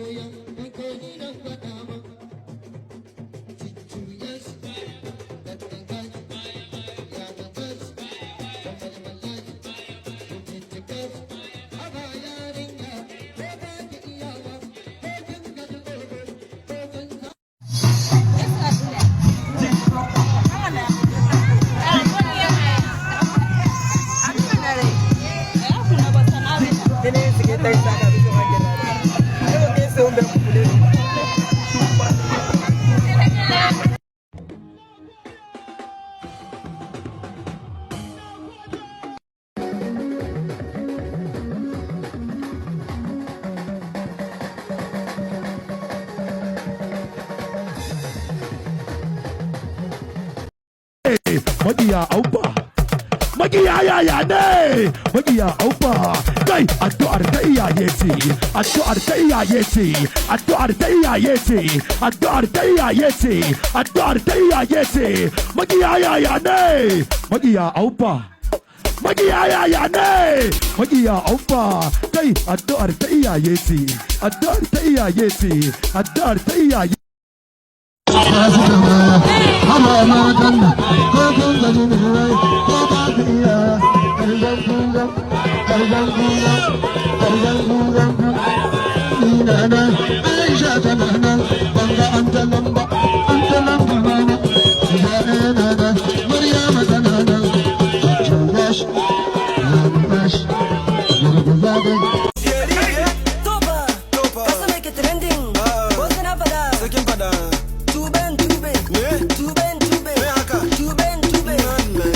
Koya dan ko ni nan faɗa ma. Jujjuya shi, daddaga shi, ya gaba shi, da malmala shi, jijjiga shi. Haba yarinya, ko ba ki iyawa, ko kin gaji gobe, ko kin Ne ne sigi ta sa ka bɛ se ka gɛlɛya dɛ. Ne ko k'e senw bɛɛ fufulen don. Maƙiya auba, maƙiya yaya ne, maƙiya auba. Kai, addu'ar ta iyaye ce, addu'ar ta iyaye ce, addu'ar ta iyaye ce, addu'ar ta iyaye ce, addu'ar ta iyaye ce. Maƙiya yaya ne, maƙiya auba, maƙiya yaya ne, maƙiya auba. Kai, addu'ar ta iyaye ce, addu'ar ta iyaye ce, addu'ar ta iyaye. Haba matan nan, ko kun gaji ne wai, ko ba ku iya, ƙarshen kun ƙarshen kun ƙarshen kun. Ni na nan, Aisha tana nan, ban ga an ta nan ba, an ta nan ba ba. Ya na nan, Maryama tana nan, juya shi, ya shi, girgiza dai. Toba, kasa make it trending. Wasu na fada. Sakin fada. Tuben tube. Me? Tuben tube. Me haka? Tuben tube.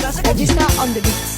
Kasa ka Register on the beat.